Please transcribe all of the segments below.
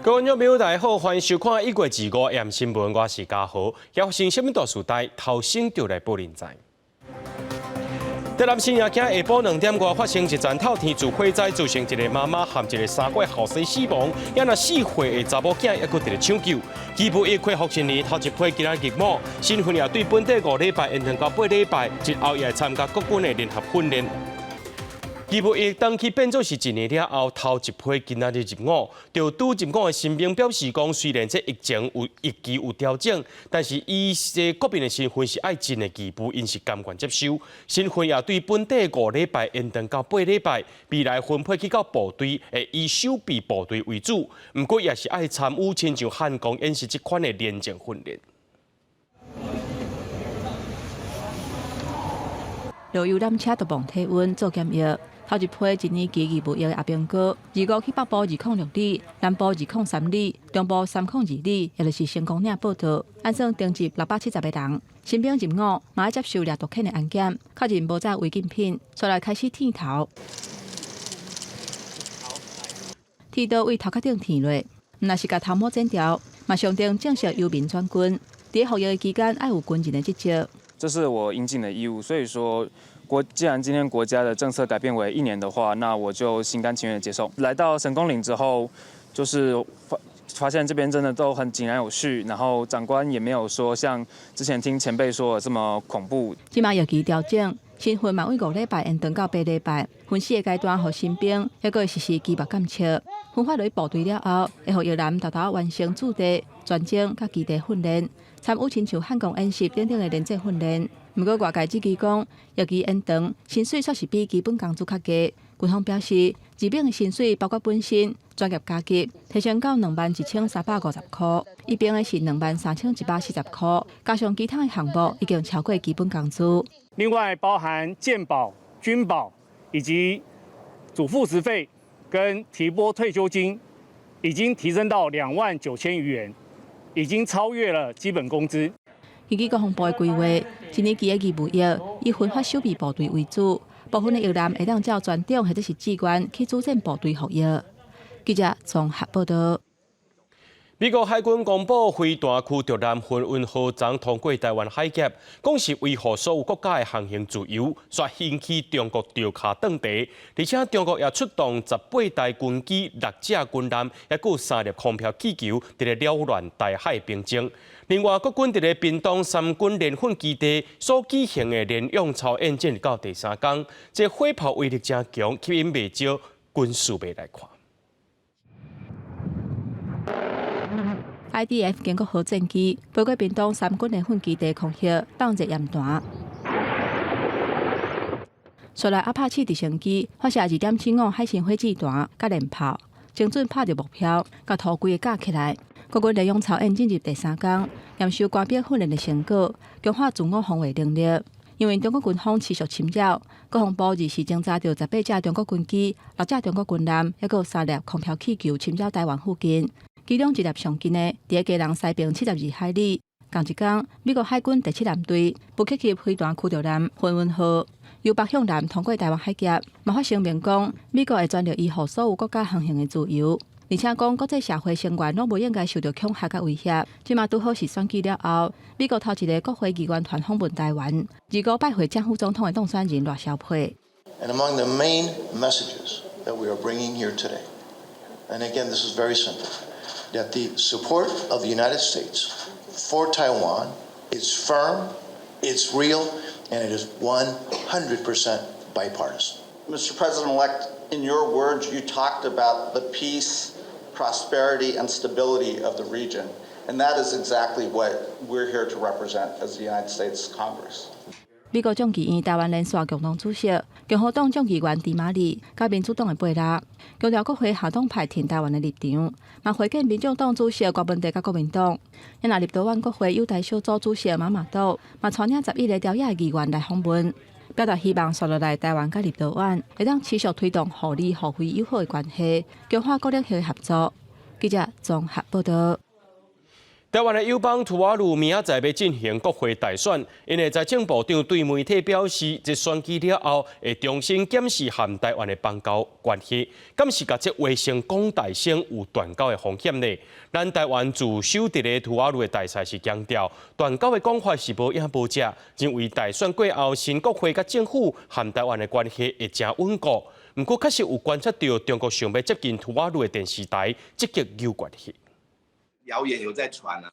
各位觀眾朋友，大家好，歡迎收看1月25 AM 新聞，我是嘉豪。發生啥物大事代，頭先就來報恁知。台南新營下晡2點外發生一層透天厝火災，造成一个媽媽和一个3個月後生死亡，猶若4歲的查某囝猶閣佇咧搶救。義務役恢復一年頭一批今仔入伍，新訓也對本底5禮拜延長到8禮拜，日後也會參加國軍的聯合訓練。義務役當期變做是一年了後，頭一批今仔日入伍，就拄入伍的新兵表示講，雖然這疫情有役期有調整，但是以這國民的身份是愛盡的義務，𪜶是甘願接受。新訓也對本底5禮拜延長到8禮拜，未來分配去到部隊，會以守備部隊為主，毋過也是愛參與親像漢光演習這款的聯戰訓練。落遊覽車都磅體溫做檢疫。頭一批一年期義務役的阿兵哥，25去北部206里，南部203里，中部302里，也就是成功嶺報到，按算徵集670個人。新兵入伍，嘛愛接受掠毒犬的安檢，確認無帶違禁品，煞來開始剃頭。剃刀對頭殼頂剃落，毋若是共頭毛剪掉，嘛象徵正式由民轉軍。佇服役的期間，愛有軍人的職責。這是我應盡的義務，所以說。既然今天國家的政策改變為一年的話，那我就心甘情願接受。來到成功嶺之後，就是發現這邊真的都很井然有序，然後長官也沒有說像之前聽前輩說的這麼恐怖。這馬役期調整，新訓嘛對5禮拜延長到8禮拜，分四个階段予新兵，猶閣會實施肌肉監測。分發落部隊了後，會予役男沓沓完成駐地、專精佮基地訓練，參與親像漢光演習等等的聯戰訓練。毋過外界質疑講，役期延長，薪水煞是比基本工資較低。軍方表示，二丙的薪水包括本薪、專業加給，提升到21,350箍；一丙的是23,140箍，加上其他的項目，已經超過基本工資。另外，包含健保、軍保以及主副食費跟提撥退休金，已經提升到29,000餘元，已經超越了基本工資。根據國防部的規劃，一年期的義務役以分發守備部隊為主，部分的役男會當照專長或者是志願去主戰部隊服役。記者綜合報道。美國海軍公布飛彈驅逐艦奮運號昨通過台灣海峽，講是維護所有國家的航行自由，煞引起中國著跤轉茶。而且中國也出動18台軍機、六隻軍艦，猶閣三粒空飄氣球，佇咧擾亂台海平靜。另外，國軍佇咧屏東三軍聯訓基地所舉行的聯勇操演進入到第三工，這火炮威力誠強，吸引袂少軍事迷來看。 IDF 建國號戰機飛過屏東三軍聯訓基地空域，放熱焰彈。紲來阿帕契直升機發射2.75海神火箭彈佮連炮，精準拍著目標，共塗規个架起來。國軍聯勇操演進入第三工，驗收官兵訓練的成果，強化自我防衛能力。因為中國軍方持續侵擾，國防部24偵查著18架中國軍機、六架中國軍艦，猶閣三粒空飄氣球侵擾台灣附近。其中一粒上近的，佇咧基隆西邊72海里。仝一工，美國海軍第七艦隊布克級飛彈驅逐艦奮運號由北向南通過台灣海峽，嘛發聲明講，美國會全力維護所有國家航行的自由，而且講國際社會成員攏無應該受著恐嚇佮威脅。這馬拄好是選舉了後，美國頭一个國會議員團訪問台灣，25拜會正副總統的當選人賴蕭配。 And among the main messages that we are bringing here today, and again, this is very simple, that the support of the United States for Taiwan is firm, it's real, and it is 100% bipartisan. Mr. President-elect, in your words, you talked about the peace, prosperity, and stability of the region. And that is exactly what we're here to represent as the United States Congress. 美國眾議院台灣連線共同主席、共和黨眾議員迪馬里佮民主黨的貝拉，強調國會下黨派挺台灣的立場，嘛會見民眾黨主席郭文帝佮國民黨。若立陶宛國會友台小組主席馬馬多，嘛帶領11個朝野議員來訪問，表達希望紲落來台灣佮立陶宛會當持續推動互利互惠友好的關係，強化各領域的合作。記者綜合報道。台灣的友邦吐瓦魯明仔載欲進行國會大選，𪜶的財政部長對媒體表示，這選舉了後會重新檢視和台灣的邦交關係，敢是共這話成講大聲有斷交的風險呢？咱台灣駐守佇咧吐瓦魯的大使是強調，斷交的講法是無影無跡，認為大選過後新國會佮政府和台灣的關係會誠穩固。毋過確實有觀察著中國想欲接近吐瓦魯的電視台積極扭關係。謠言有在傳啊，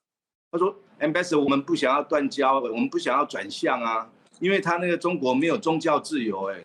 他說，Ambassador，我們不想要斷交，我們不想要轉向啊，因為他那個中國沒有宗教自由。誒，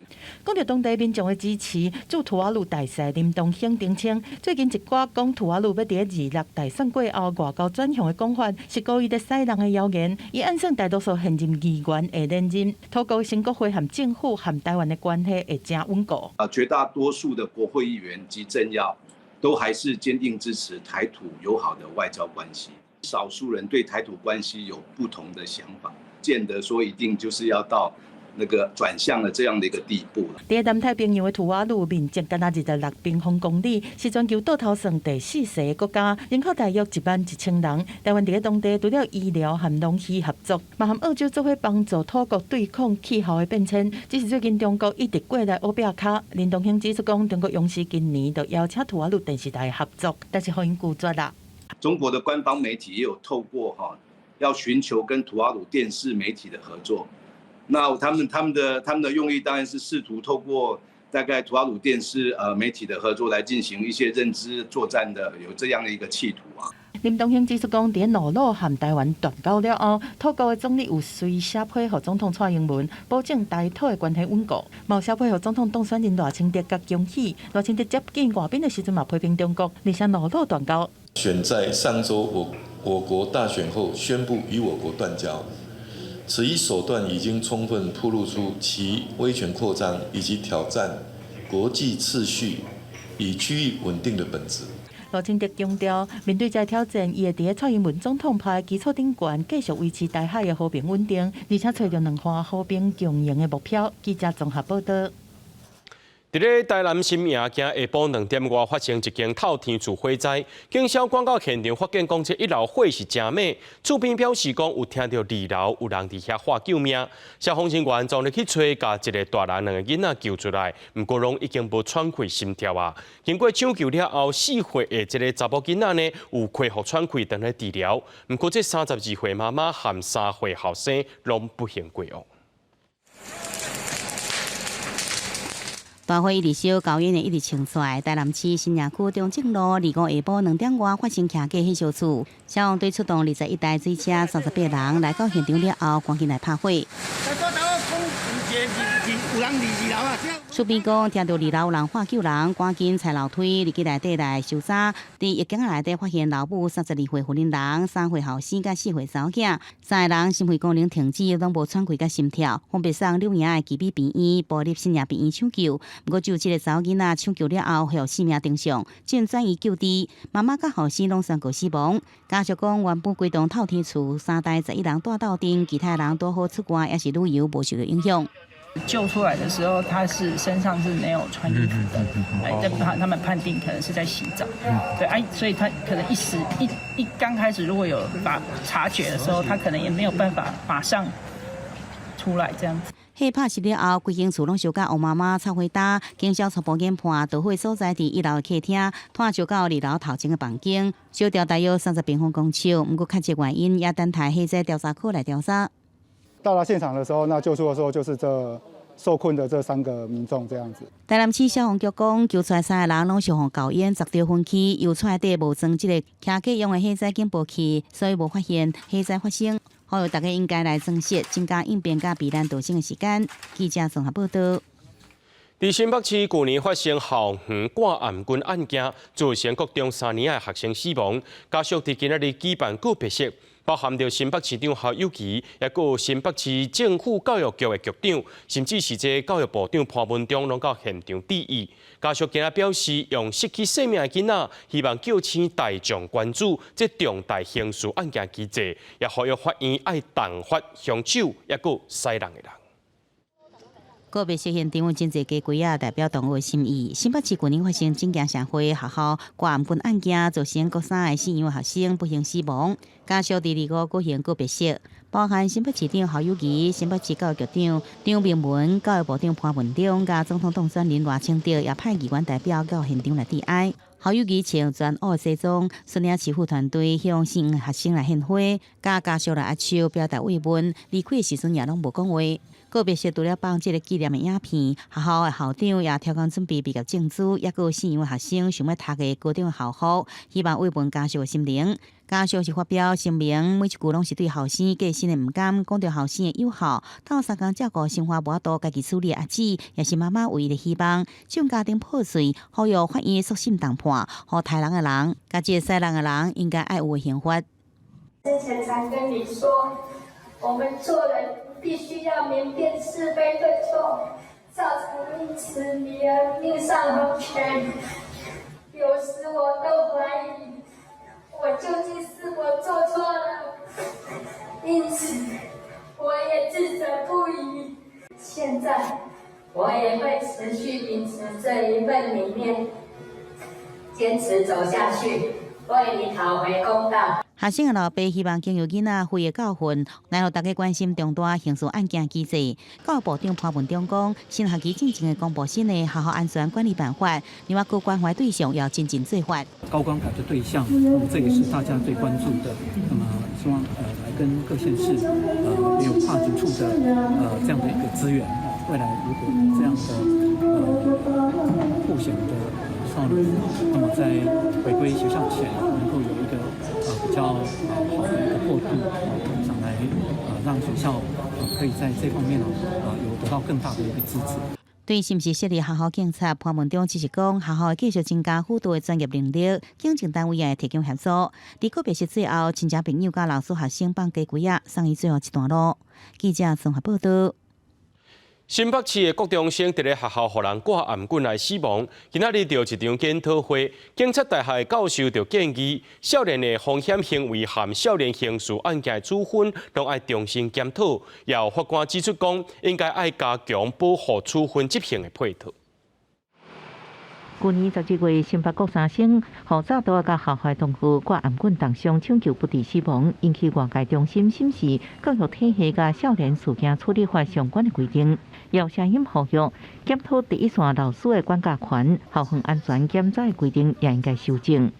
講著當地民眾的支持，駐吐瓦魯大使林東興澄清，最近一寡講吐瓦魯欲佇26大選過後外交轉向的講法，是故意咧使人的謠言。伊按算大多數現任議員會連任，土國新國會和政府和台灣的關係會誠穩固。啊，絕大多數的國會議員及政要，都還是堅定支持台土友好的外交關係。少數人對台土關係有不同的想法，見得說一定就是要到那個轉向的這樣的一個地步了。佇南太平洋的吐瓦魯面積干焦26平方公里，是全球倒頭算第四細的國家，人口大約1萬1千人。台灣佇當地除了醫療和農漁合作，嘛和澳洲做伙幫助土國對抗氣候的變遷。只是最近中國一直過來烏壁跤，林東興指出講，中國央視今年就邀請吐瓦魯電視台合作，但是予𪜶拒絕啦。中國的官方媒體也有透過哈，要尋求跟吐瓦魯電視媒體的合作。那他們的用意當然是試圖透過大概吐瓦魯電視媒體的合作來進行一些認知作戰的，有這樣的一個企圖啊。林東興指出講，佇諾魯和台灣斷交了後，土國的總理有隨寫批予總統蔡英文，保證台土的關係穩固。嘛有寫批予總統當選人賴清德佮恭喜。賴清德接見外賓的時陣嘛批評中國，而且諾魯斷交。選在上週我國大選後宣布與我國斷交。此一手段已經充分暴露出其威權擴張以及挑戰國際秩序與區域穩定的本質。賴清德強調，面對這挑戰，伊會佇蔡英文總統拍的基礎頂懸，繼續維持台海的和平穩定，而且揣著兩岸和平共贏的目標。記者綜合報道。佇咧台南新營今下晡2點外發生一間透天厝火災，警消趕到現場發現講這一樓火勢誠猛，厝邊表示講有聽著二樓有人佇遐喊救命，消防人員全力去揣，共一个大人兩个囡仔救出來，毋過攏已經無喘氣心跳啊。經過搶救了後，4歲的這个查某囡仔呢有恢復喘氣，當咧治療，毋過這32歲媽媽和3歲後生攏不幸過往。大火一直燒，高煙一直衝出來。台南市新營區中正路25下晡2點外發生徛架火燒厝，消防隊出動21台水車，38人來到現場了後，趕緊來拍火。厝邊講聽著二樓有人喊救人，趕緊踩樓梯入去內底來搜查。佇浴間內底發現老母32歲婦人、3歲後生佮4歲查某囝，三个人心肺功能停止，攏無喘氣佮心跳，分別送柳營的旗美病院、部立新營病院搶救。毋過只有這个查某囡仔搶救了後，予性命頂上，正轉移救治。媽媽佮後生攏宣告死亡。家屬講，原本規棟透天厝三代11人蹛鬥陣，其他人拄好出外，抑是旅遊，無受著影響。救出來的時候，他是身上是沒有穿衣服的，哎，他們判定可能是在洗澡，對，哎，所以他可能一時一一剛開始如果有把察覺的時候，他可能也沒有辦法馬上出來這樣子。火拍熄了後，規間厝攏燒甲烏麻麻、臭火焦，警消初步研判，導火所在佇一樓的客廳，拖燒到二樓頭前的房間，燒掉大約30平方公尺。毋過確切原因也等待火災調查科來調查。到達現場的時候，那救出的時候就是這受困的這三個民眾這樣子。台南市消防局講，救出來三个人攏是予厚煙砸著昏去，油厝內底無裝這个徛架用的火災警報器，所以無發現火災發生。呼籲大家應該來珍惜增加應變佮避難逃生的時間。記者綜合報道。佇新北市舊年發生校園掛頷頸案件，造成國中三年的學生死亡，家屬佇今仔日舉辦告別式。包含著新北市長侯友宜，抑閣有新北市政府教育局的局長，甚至是這教育部長潘文忠，攏到現場致意。家屬今仔表示，用失去性命的囡仔，希望叫請大眾關注這重大刑事案件機制，也呼籲法院愛重罰兇手，抑閣殺人的人。告別式現場有真濟家規仔代表同學的心意。新北市舊年發生整間社會學校掛頷頸案件，造成國三的死養學生不幸死亡。家屬佇25舉行告別式，包含新北市長侯友宜、新北市教育局長張明文、教育部長潘文忠、佮總統當選人賴清德也派議員代表到現場來致哀。侯友宜穿全烏西裝，率領市府團隊向死亡學生來獻花，佮家屬來握手表達慰問。離開的時陣也攏無講話。告別式除了放這个紀念的影片，學校的校長也挑工準備畢業證書，抑閣有死亡學生想欲讀的高中的校服，希望慰問家屬的心靈。家屬是發表聲明，每一句攏是對後生過身的毋甘，講著後生的友好，鬥相共照顧生活無法度家己處理的阿姊，也是媽媽唯一的希望。這種家庭破碎，呼籲法院速審重判，予刣人的人，佮這个殺人的人應該愛有的刑罰。之前常跟你說，我們做人必須要明辨是非對錯，造成因此你而命喪黃泉。有時我都懷疑，我究竟是否做錯了，因此我也自責不已。現在我也會持續秉持這一份理念，堅持走下去，為你討回公道。學生的老爸希望經由囡仔血的教訓，來予大家關心重大刑事案件機制。教育部長潘文忠講，新學期進前會公布新的學校安全管理辦法，另外高關懷對象要真正做法。高關懷的對象，那麼這也是大家最關注的。那麼希望來跟各縣市有跨局處的這樣的一個資源，未來如果這樣的獲選的少年，那麼在回歸學校前，能夠有一個比較好的一個過渡，上來讓學校可以在這方面呢有得到更大的一個支持。對是毋是設立學校警察，潘文忠只是講學校會繼續增加輔導的專業能力，警政單位也會提供協助。佇告別式最後，親戚朋友佮老師學生放雞胿仔，送伊最後一段路。記者綜合報道。新北市的國中生佇咧學校予人掛頷頸來死亡，今仔日著一場檢討會，警察大學的教授就建議，少年的風險行為和少年刑事案件的處分，攏愛重新檢討。也有法官指出講，應該愛加強保護處分執行的配套。舊年12月，新北國三生予詐刀佮校外同學掛頷頸重傷，搶救不治死亡，引起外界重新審視教育體系佮少年事件處理法相關的規定。有聲音呼籲檢討第一線老師的管教權、校園安全檢查的規定也應該修正。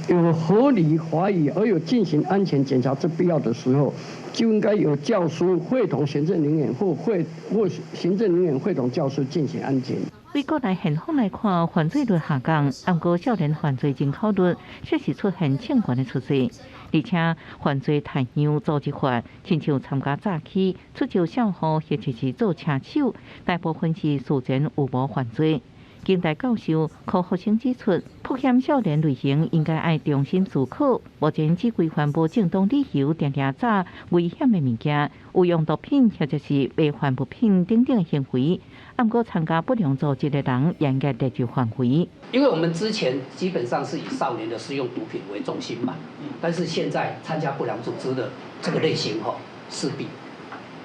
有合理懷疑而有進行安全檢查之必要的時候，就應該由教師會同行政人員或會或行政人員會同教師進行安檢。對國內現況來看，犯罪率下降，毋過少年犯罪人口率卻是出現衝懸的趨勢。而且犯罪態樣組織化，親像參加詐欺、出招校服或者是做車手，大部分是事前有謀犯罪。警大教授柯福生指出，曝險少年類型應該愛重新思考。目前只規範無正當理由，定定詐危險的物件，有用毒品或者是迷幻物品等等的行為。毋過參加不良組織的人，也應該列入範圍。因為我們之前基本上是以少年的使用毒品為重心嘛，但是現在參加不良組織的這個類型，吼，勢必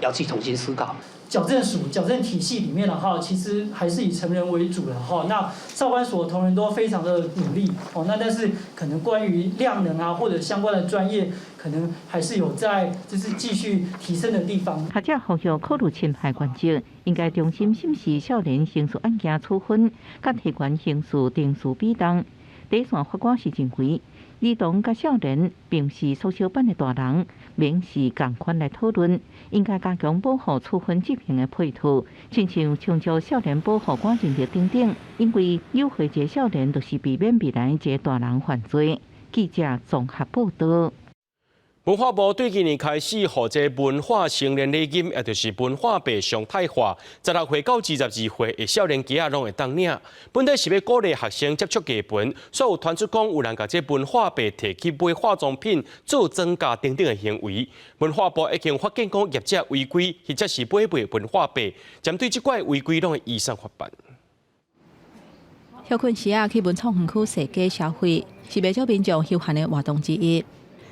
要去重新思考。矯正署矯正體系裡面的話，其實還是以成人為主的哈。那少管所同仁都非常的努力哦。那但是可能關於量能啊，或者相關的專業，可能還是有在就是繼續提升的地方。學者呼籲考慮侵害原則，應該重新審視少年刑事案件處分，佮提懸刑事定罪比重。第一線法官是認為，兒童佮少年並毋是縮小版的大人，免是仝款來討論，應該加強保護處分執行的配套，親像長照少年保護官能力等等，因為誘惑一个少年，就是避免未來一个大人犯罪。記者綜合報道。文化部對今年開始，予這文化成年禮金，也就是文化幣常態化，16歲到22歲的少年囝仔攏會當領。本來是欲鼓勵學生接觸藝文，煞有傳出講有人共這文化幣提去買化妝品、做妝甲等等的行為。文化部已經發現講業者違規，或者是買賣文化幣，針對這款違規攏會依法罰辦。歇睏時仔，去文創園區踅街消費，是袂少民眾休閒的活動之一。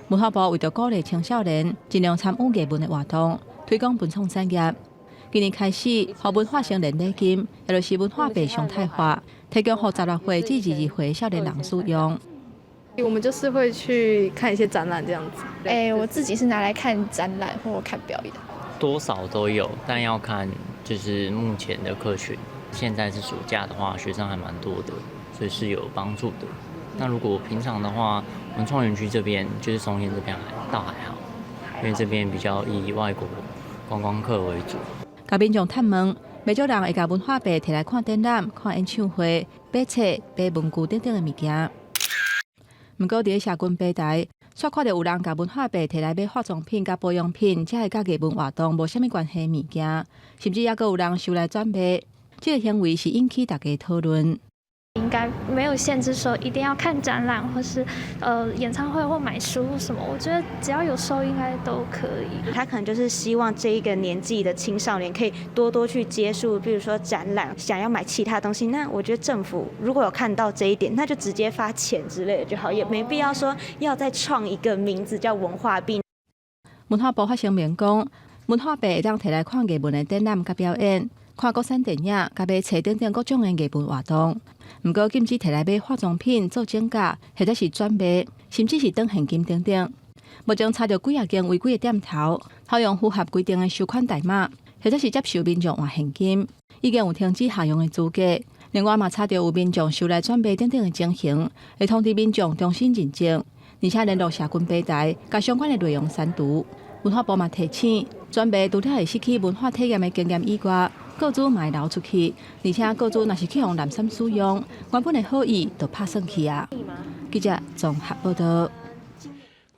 文化部為著鼓勵青少年盡量參與藝文的活動，推廣文創產業。今年開始，予文化成年禮金，也就是文化幣常態化，提供予16歲至22歲少年人使用。我們就是會去看一些展覽，這樣子。欸，我自己是拿來看展覽或看表演。多少都有，但要看就是目前的客群。現在是暑假的話，學生還蠻多的，所以是有幫助的。那如果平常的話，文創園區這邊就是松煙這邊還倒還好，因為這邊比較以外國觀光客為主。共民眾探問，袂少人會共文化幣提來看展覽、看演唱會、買冊、買文具等等的物件。毋過，佇咧社群平台，煞看著有人共文化幣提來買化妝品佮保養品，這个佮藝文活動無啥物關係物件，甚至猶閣有人收來轉賣，這个行為是引起大家討論。應該沒有限制說一定要看展覽，或是演唱會或買書或什麼。我覺得只要有收，應該都可以。他可能就是希望這一個年紀的青少年可以多多去接觸，比如說展覽，想要買其他東西。那我覺得政府如果有看到這一點，那就直接發錢之類的就好，也沒必要說要再創一個名字叫文化幣。文化部發聲明講，文化幣會當提來看藝文的展覽佮表演，看國產電影、佮買冊等等各種的藝文活動。毋過禁止提來買化妝品、做指甲，或者是轉賣，甚至是轉現金等等。目前查著幾仔間違規的店頭，採用符合規定的收款代碼，或者是接受民眾換現金，已經有停止下用的資格。另外嘛，查著有民眾收來轉賣等等的情形，會通知民眾重新認證，而且聯絡社群平台，共相關的內容刪除。文化部嘛提醒，轉賣除了會失去文化體驗的經驗以外，個資嘛會流出去，而且個資若是去予濫訕使用，原本的好意就拍算去啊。記者綜合報道。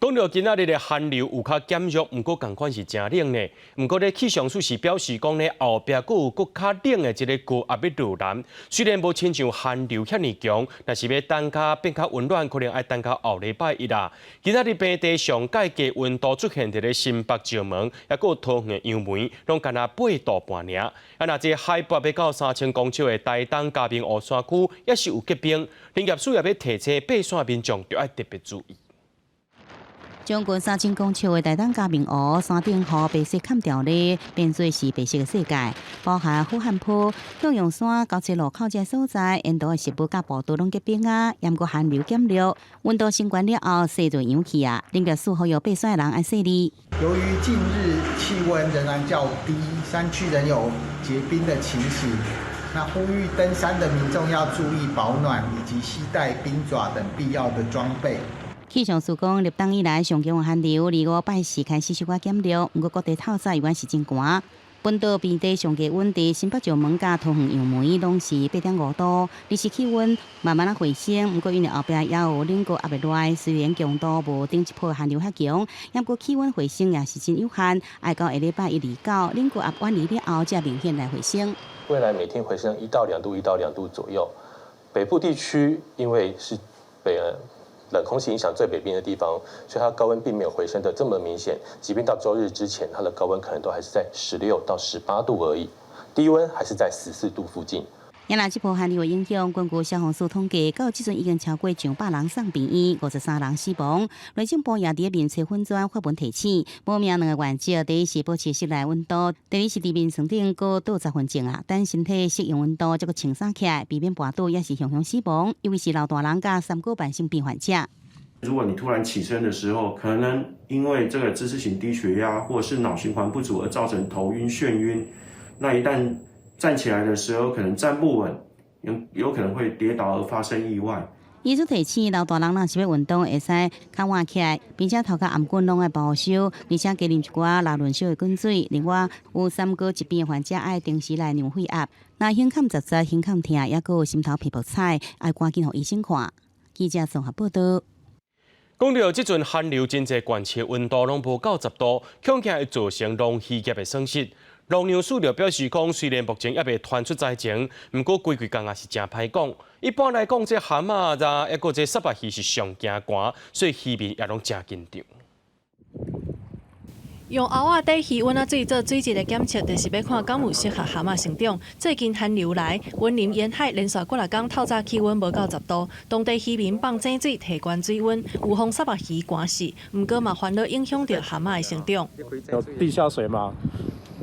講著今仔日的寒流有較減弱，毋過仝款是誠冷呢。毋過咧氣象署是表示講咧，後壁閣有閣較冷的這个高壓欲落南。雖然無親像寒流遐爾強，但是欲等較變較溫暖，可能愛等到後禮拜一啦。今仔日平地上蓋低溫度出現佇咧新北石門，抑閣有桃園楊梅，攏干焦8度半爾。啊，若這海拔欲到3000公尺的台東嘉明湖山區，也是有結冰。林業署也欲提醒爬山民眾，著愛特別注意。將近3000公尺的台東嘉明湖山頂予白雪崁牢咧，變做是白色的世界，包含虎漢坡、向陽山、高車路口這所在，沿途的植物佮步道攏結冰啊，毋過寒流減弱，溫度升懸了後，雪就融去啊。林業署呼籲爬山的人愛細膩。由於近日氣溫仍然較低，山區仍有結冰的情形，那呼籲登山的民眾要注意保暖以及攜帶冰爪等必要的裝備。氣象署講，立冬以來上強的寒流，二五拜四開始小可減弱，毋過各地透早依然是真寒。本島平地上低溫佇新北石門佮桃園楊梅攏是8.5度，日時氣溫慢慢仔回升。毋過因為後壁猶有冷高壓欲落來，雖然強度無頂一波寒流遐強，毋過氣溫回升也是真有限。愛到下禮拜一、二、九，冷高壓遠離了後，才明顯來回升。未來每天回升1到2度，1到2度左右。北部地區因為是北冷空氣影響最北邊的地方，所以它高溫並沒有回升得這麼明顯。即便到週日之前，它的高溫可能都還是在16到18度而已，低溫還是在14度附近。也若這波寒流的影響，根據消防署統計，到這陣已經超過上百人送病院，53人死亡。內政部也佇面冊粉專發文提醒，無明兩个原則：第一是保持室內溫度；第二是佇眠床頂閣倒10分鐘啊，等身體適應溫度，才閣穿衫起來，避免跋倒，抑是雄雄死亡。尤其是老大人佮三高慢性病患者。如果你突然起身的時候，可能因為這個姿勢性低血壓或是腦循環不足而造成頭暈眩暈，那一旦站起來的時候可能站不穩，有可能會跌倒而發生意外。醫師提醒老大人若是欲運動，會使較晚起來，並且頭殼頷頸攏愛保濕，而且加啉一寡拉潤燒的滾水。另外，有三高疾病的患者愛定時來量血壓。若胸坎窒窒、胸坎疼，抑閣有心頭皮薄彩，愛趕緊予醫生看。記者綜合報道。講著這陣寒流真濟縣市溫度攏無到10度，恐驚會造成農漁業的損失。農糧署就表示講，雖然目前猶未傳出災情，毋過規幾工也是誠歹講。一般來講，這蚶仔啊，抑閣這虱目魚是上驚寒，所以漁民也攏誠緊張。用甌仔底魚塭仔水做水質的檢測，就是欲看敢有適合蚶仔成長。最近寒流來，雲林沿海連續幾若工透早氣溫無到10度，當地漁民放井水提懸水溫，預防虱目魚寒死。毋過嘛煩惱影響著蚶仔的成長。有地下水嘛？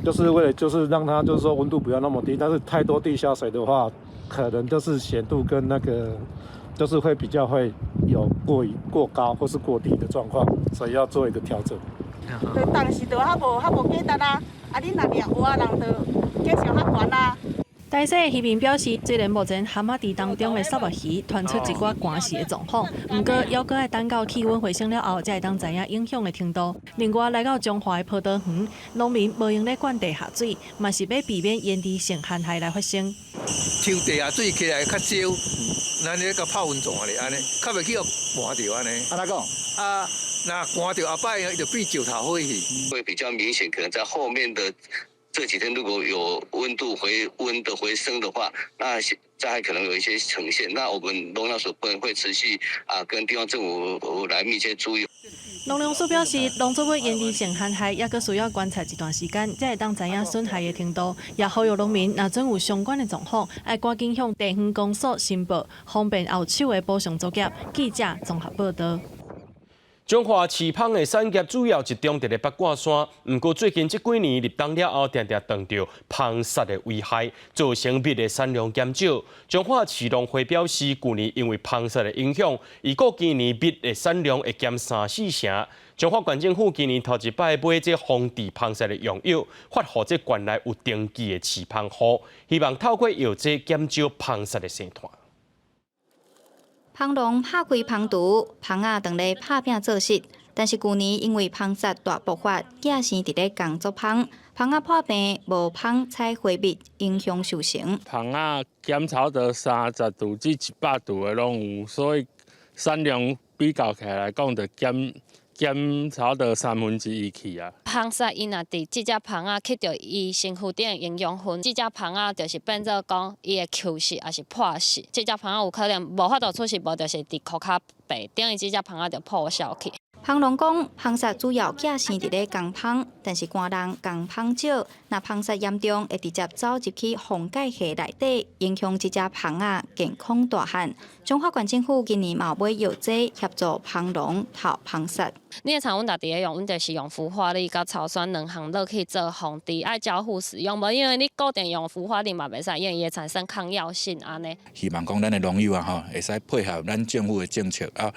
就是為了就是讓它就是說溫度不要那麼低，但是太多地下水的話，可能就是鹹度跟那個就是會比較會有過於過高或是過低的狀況，所以要做一個調整。對，當時就較無較無價值啊，啊，你若掠蚵仔人就價錢較懸啊。台西的漁民表示，雖然目前蚶仔池當中的虱目魚傳出一寡寒死的狀況，毋過猶閣愛等到氣溫回升了後，才會當知影影響的程度。另外，來到彰化的葡萄園，農民無閒咧灌地下水，嘛是欲避免延遲性旱害來發生。抽地下水起來較少，咱咧共泡溫泉咧按呢，較袂去予寒著按呢。按怎講？啊，若寒著後擺伊就變石頭火去。會比較明顯，可能在後面的這幾天如果有溫度回溫的回升的話，那災害可能有一些呈現。那我們農糧署部分會持續啊，跟地方政府來密切注意。農糧署表示，農作物延遲性旱害，猶閣需要觀察一段時間，才會當知影損害的程度。也呼籲農民，若準有相關的狀況，愛趕緊向地方公所申報，方便後手的補償作業。記者綜合報道。彰化飼蜂的產業主要集中佇咧八卦山，毋過最近這幾年立冬了後，定定碰著蜂虱的危害，造成蜜的產量減少。彰化市農會表示，舊年因為蜂虱的影響，預估今年蜜的產量會減三四成。彰化縣政府今年頭一擺買這防治蜂虱的用藥，發予這縣內有登記的飼蜂戶，希望透過藥劑減少蜂虱的生態。蜂農拍開蜂櫥，蜂仔當咧拍拚做穡。但是舊年因為蜂虱大爆發，寄生佇咧工作蜂，蜂仔破病，無蜂採花蜜，影響收成。蜂仔減差不多30度至100度的攏有，所以產量比較起來來講，就減減差不多三分之一去啊。蜂虱伊若佇這隻蜂仔吸著伊身軀頂的營養分，這隻蜂仔就是變做講伊會抾死，抑是破死。這隻蜂仔有可能無法度出世，無就是佇殼較白，等於這隻蜂仔就破銷去。蜂農講，蜂虱主要寄生佇咧工蜂，但是寒冬工蜂少，若蜂虱嚴重，會直接走入去防蓋盒內底，影響這隻蜂仔健康大漢。彰化縣政府今年嘛有買藥劑協助蜂農鬥蜂虱。你像阮家佇咧用，阮就是用氟化鋰佮草酸兩項落去做防治，愛交互使用，無因為你固定用氟化鋰嘛袂使，因為伊會產生抗藥性按呢。希望講咱的農友啊吼，會使配合咱政府的政策啊，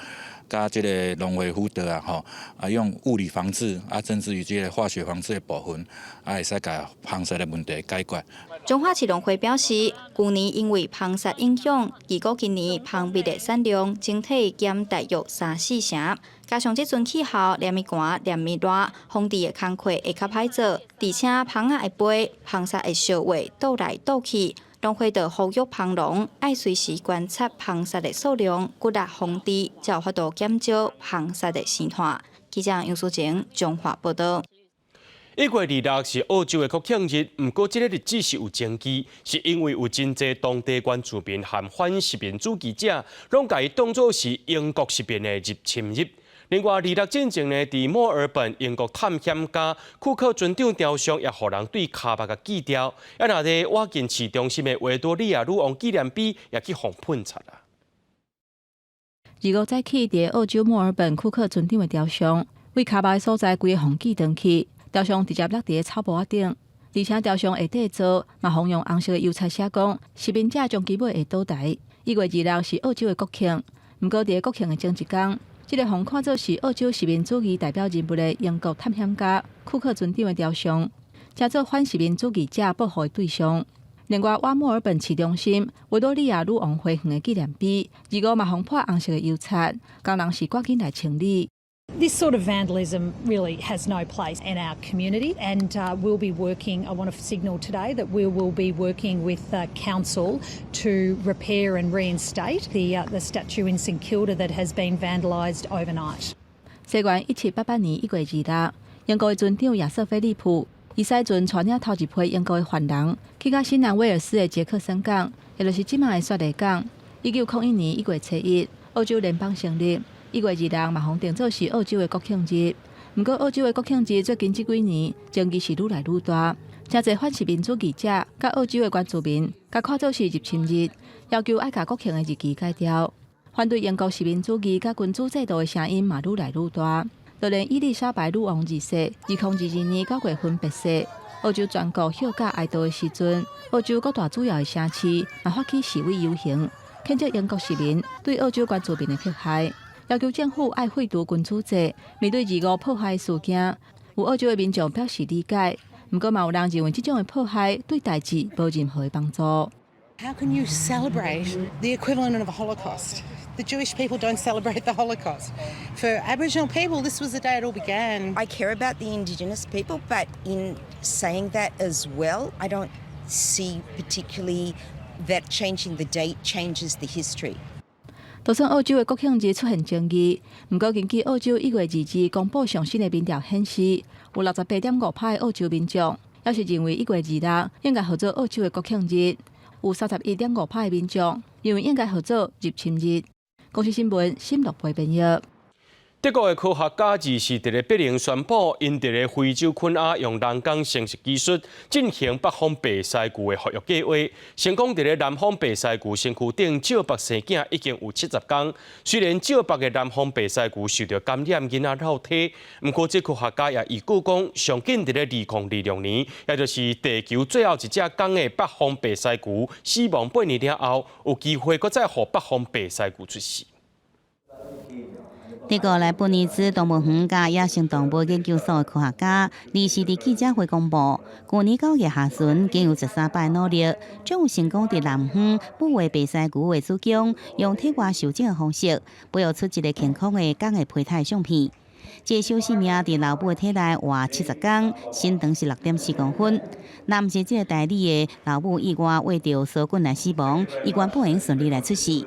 佮這個農會輔導啊吼，啊用物理防治啊，甚至於這個化學防治的部分，啊會使共蜂虱的問題解決。彰化市農會表示，舊年因為蜂虱影響，預估今年蜂蜜的產量整體減大約三四成。加上這陣氣候連日寒連日熱，防治的工課會較歹做，而且蜂仔會飛，蜂虱會相話倒來倒去。農會就呼籲蜂農愛隨時觀察蜂虱的數量，努力防治，才有法度減少蜂虱的生態。記者楊淑晴彰化報道。1月26是澳洲的國慶日，毋過這個日子是有爭議，是因為有真濟當地原住民和反殖民主義者，攏共伊當做是英國殖民的入侵日。另外，26進前呢，佇墨爾本英國探險家庫克船長雕像也予人對跤目共鋸掉。啊，若佇瓦近市中心的維多利亞女王紀念碑也去予噴漆啊。25早起，佇澳洲墨爾本庫克船長的雕像，對跤目的所在，規个予鋸斷去。雕像直接落佇草埔仔頂，而且雕像下底座嘛，予用紅色的油漆寫講，殖民者終其尾會倒台。1月26是澳洲的國慶，毋過佇國慶的前一工，這個予看做是澳洲殖民主義代表人物的英國探險家庫克船長的雕像，成做反殖民主義者報復的對象。另外，瓦墨爾本市中心維多利亞女王花園的紀念碑，25嘛予潑紅色的油漆，工人是趕緊來清理。 This sort of vandalism really has no place in our community, and we'll be working. I want to signal today that we will be working with council to repair and reinstate the statue in St Kilda that has been vandalised overnight. 西元1788年1月26，英國的船長亞瑟·菲利普，伊駛船帶領頭一批英國的犯人去到新南威爾斯的傑克森港，也就是這馬的雪梨港。1901年1月初一，澳洲聯邦成立。1月26嘛，予定做是澳洲的國慶日。毋過，澳洲的國慶日最近這幾年爭議是愈來愈大，誠濟反殖民主義者佮澳洲的原住民，共看做是入侵日，要求愛共國慶的日期改掉。反對英國殖民主義佮君主制度的聲音嘛愈來愈大。就連伊麗莎白女王二世，2022年9月份病逝，澳洲全國休假哀悼的時陣，澳洲各大主要的城市嘛發起示威遊行，譴責英國市民對澳洲原住民的迫害，要求政府愛廢除君主制。面對二五迫害事件，有澳洲的民眾表示理解，毋過嘛有人認為這種的迫害對代誌無任何的幫助。 How can you celebrate the equivalent of a Holocaust? The Jewish people don't celebrate the Holocaust. For Aboriginal people, this was the day it all began. I care about the Indigenous people, but in saying that as well, I don't see particularly that changing the date changes the history. 就算澳洲的國慶日出現爭議，毋過根據澳洲1月22日公布上新的民調顯示，有68.5%的澳洲民眾猶是認為1月26應該號做澳洲的國慶日，有31.5%的民眾認為應該號做入侵日。公視新聞新樂培編譯。德國的科學家二四佇咧柏林宣布，𪜶佇咧非洲肯亞用人工生殖技術進行北方白犀牛的復育計劃，成功佇咧南方白犀牛身軀頂借腹生囝已經有70工。雖然借腹的南方白犀牛受著感染，囡仔落體，毋過這科學家也預估講，上緊佇咧2026年，也就是地球最後一隻公的北方白犀牛死亡8年了後，有機會閣再予北方白犀牛出世。德國萊布尼茲動物園佮野生動物研究所的科學家，二四佇記者會公布，去年9月下旬，經由13擺努力，終於成功佇南方母的白犀牛的子宮，用體外受精的方式，培育出一个健康的公的胚胎相片。這個小生命佇老母的體內活70工，身長是6.4公分。若毋是這個代理的老母意外餵著梭菌來死亡，伊原本會順利來出世。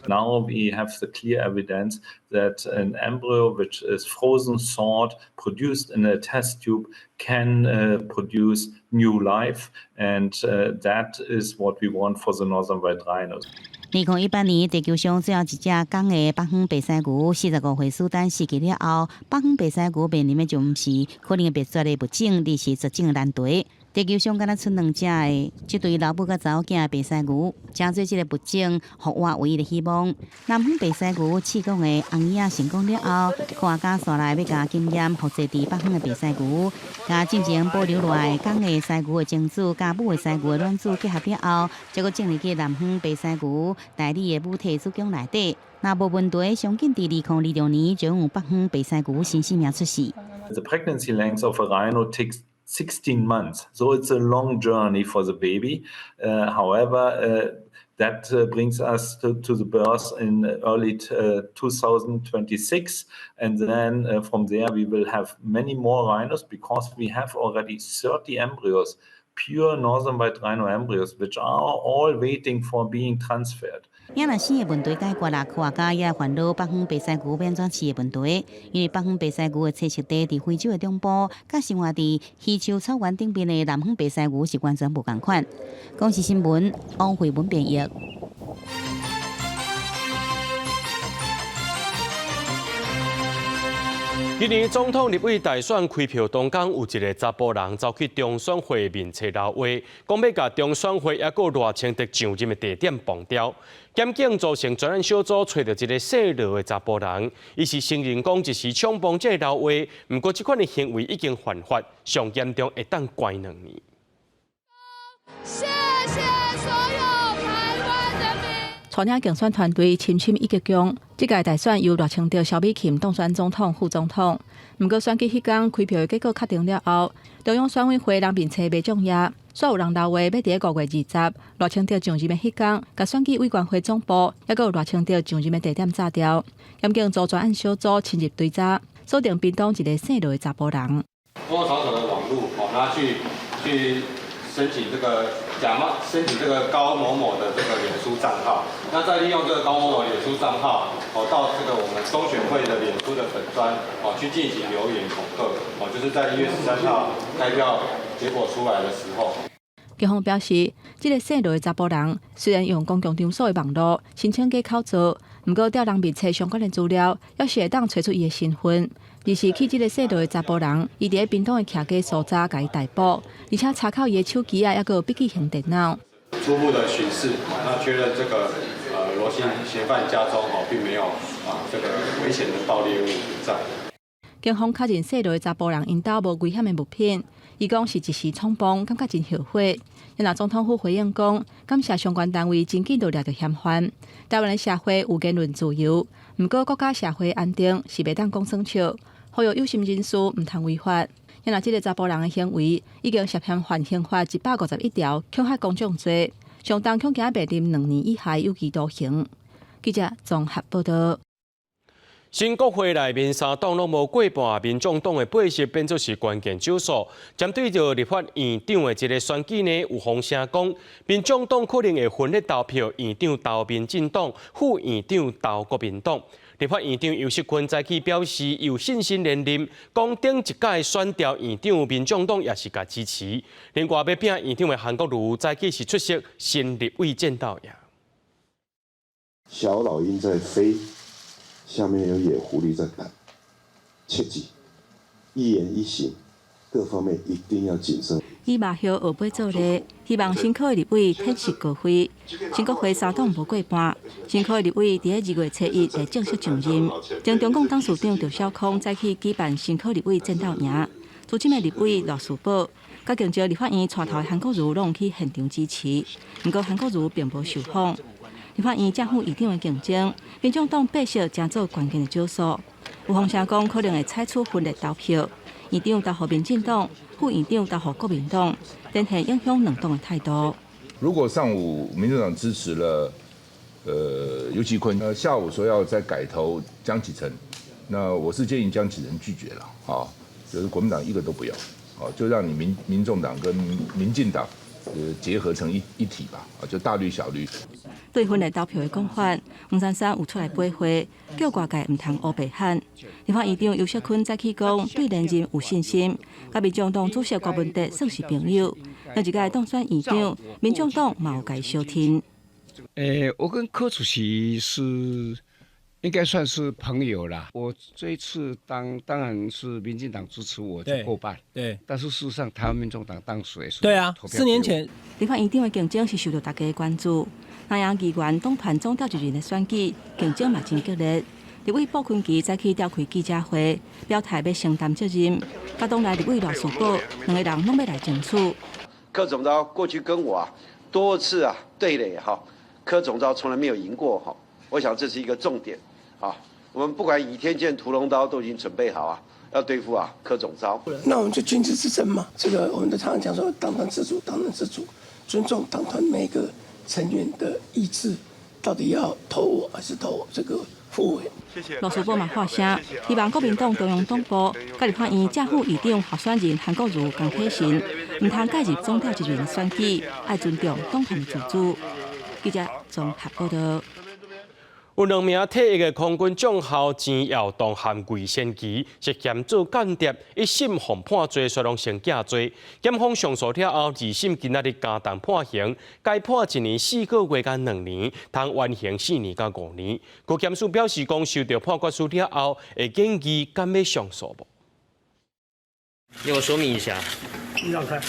Now we have the clear evidence that an embryo which is frozen thawed, produced in a test tube, can produce new life, and that is what we want for the northern white rhinos. 2018年，地球上最後一隻公的北方白犀牛45歲蘇丹死去了後，北方白犀牛面臨的就毋是可能滅絕的物種，而是絕種的難題。地球上敢若賰兩隻的這對老母佮查某囝的白犀牛，成做這个物種復活唯一的希望。南方白犀牛試管的紅嬰仔成功了後，科學家紲來欲共經驗複製佇北方的白犀牛，共進前保留落來公的犀牛的精子，佮母的犀牛的卵子結合了後，才閣種入去南方白犀牛代理的母體子宮內底。若無問題，上緊佇2026年就有北方白犀牛新生命出世。 The pregnancy length of a rhino takes 16 months, so it's a long journey for the baby. However, that brings us to the birth in early 2026, and then from there we will have many more rhinos because we have already 30 embryos, pure northern white rhino embryos, which are all waiting for being transferred. 嬰仔生的問題解決啦，科學家也煩惱北方白犀牛欲按怎飼的問題。因為北方白犀牛的棲息地佇非洲的中部，佮生活佇非洲草原頂面的南方白犀牛是完全無仝款。公視新聞，王慧文編譯。今年總統立委大選開票當天，有一个查埔人走去中選會面冊留話，講欲共中選會抑閣賴清德上任的地點綁掉。檢警組成專案小組，揣著一个姓羅的查埔人，伊是承認講一時衝動才會留話，毋過這款的行為已經犯法，上嚴重會當關2年。謝謝所有台灣人民。帶領競選團隊深深一鞠躬。這屆大選由賴清德、蕭美琴當選總統、副總統。毋過選舉彼工開票的結果確定了後，中央選委會人面冊袂中頁，煞有人留話欲佇5月20賴清德上任的彼工，共選舉委員會總部，抑閣有賴清德上任的地點炸掉。檢警組專案小組深入追查，鎖定屏東一个姓羅的查埔人。多多少少的網路，哦，那去申請這個假冒申請這個高某某的這個臉書帳號，那再利用這個高某某臉書帳號，哦，到這個我們中選會的臉書的粉專，哦，去進行留言恐嚇，哦，就是在1月13號開票結果出來的時候。警方表示，這个姓羅的查埔人雖然用公共場所的網路申請假口座，毋過調人面冊相關的資料，猶是會當揣出伊的身份。而是去這个姓羅的查埔人，伊佇咧屏東的徛家所在共伊逮捕，而且查扣伊的手機啊，抑閣有筆記型電腦。初步的巡視，那確認這個羅姓嫌犯家中哦並沒有啊這個危險的爆裂物在。警方確認細路的查埔人𪜶兜無危險的物品，伊講是一時衝動，感覺真後悔。若總統府回應講，感謝相關單位真緊就掠著嫌犯。台灣的社會有言論自由，毋過國家社會安定是袂當講耍笑，呼籲有心人士毋通違法。若這个查埔人的行為已經涉嫌犯刑法151條恐嚇公眾罪，上重恐驚面臨2年以下有期徒刑。記者綜合報道。新國會內面三黨攏無過半，民眾黨的八席變做是關鍵少數。針對著立法院長的這个選舉呢，有風聲講，民眾黨可能會分裂投票，院長投民進黨，副院長投國民黨。立法院長游錫堃早起表示有信心連任，講頂一屆選調院長，民眾黨也是共支持。另外，欲拼院長的韓國瑜早起是出席新立委戰鬥營。小老鷹在飛。下面有野狐狸在等，切記一言一行，各方面一定要謹慎。以馬葉學背做例，希望新科的立委褪色高飛。新國會三黨無過半，新科的立委佇2月初1會正式上任。前中共董事長趙小康早起舉辦新科立委戰鬥營，資深的立委賴士葆，佮競逐立法院帶頭的韓國瑜攏去現場支持。毋過韓國瑜並無受訪。立法院正副院長的競爭，民眾黨八席成做關鍵的少數。有風聲講可能會採取分裂投票，院長投予民進黨，副院長投予國民黨，展現影響兩黨的態度。如果上午民進黨支持了，游錫堃，下午說要再改投江啟臣，那我是建議江啟臣拒絕了，啊，就是國民黨一個都不要，啊，就讓你民眾黨跟民進黨，結合成一體吧，啊，就大綠小綠。對分裂投票的講法，黃珊珊有出來回話，叫外界毋通烏白喊。立法院長游錫堃早起講，對連任有信心，佮民眾黨主席郭文哲算是朋友。上一屆當選院長，民眾黨嘛有共相挺。我跟柯主席是應該算是朋友啦。我這一次當然是民進黨支持我就過半，但是事實上，台灣民眾黨當時也是4年前立法院長的競爭是受到大家的關注。南洋議員黨團總召集人的選舉競爭嘛真激烈。立委傅崐萁早起召開記者會，表態欲承擔責任。佮黨內立委賴士葆兩个人攏欲來爭取。柯總召過去跟我多次對壘哈，柯總召從來沒有贏過哈，我想這是一個重點啊。我們不管倚天劍、屠龍刀都已經準備好啊，要對付柯總召。那我們就君子之爭嘛，這個我們都常常講說，黨團自主，黨團自主，尊重黨團每個成員的意志，到底要投我還是投這個副委？賴士葆嘛發聲，希望國民黨中央黨部佮立法院正副院長候選人韓國瑜江啟臣，毋通介入總召集人選舉，愛尊重黨團自主。記者綜合報道。有兩名退役的空軍將校錢耀東和魏先奇涉嫌做間諜，一審予判罪，煞攏先假罪。檢方上訴了後，二審今仔日加重判刑，改判1年4個月佮2年，通緩刑4年到5年。區檢署表示，講收到判決書了後，會建議敢欲上訴無？你我說明一下。你讓開。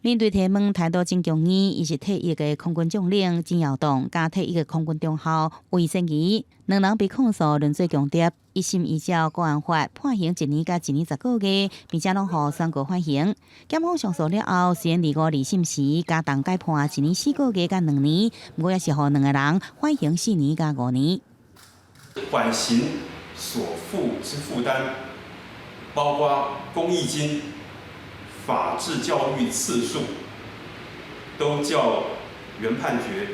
面對提問態度真強硬，伊是退役的空軍將領錢耀東，佮退役的空軍中校魏先奇，兩人被控訴論罪共諜，一審依照國安法判刑1年佮1年10個月，並且攏予宣告緩刑。檢方上訴了後，雖然25二審時加重改判1年4個月佮2年，毋過也是予兩個人緩刑4年佮5年。緩刑所負之負擔，包括公益金、法治教育次數都較原判決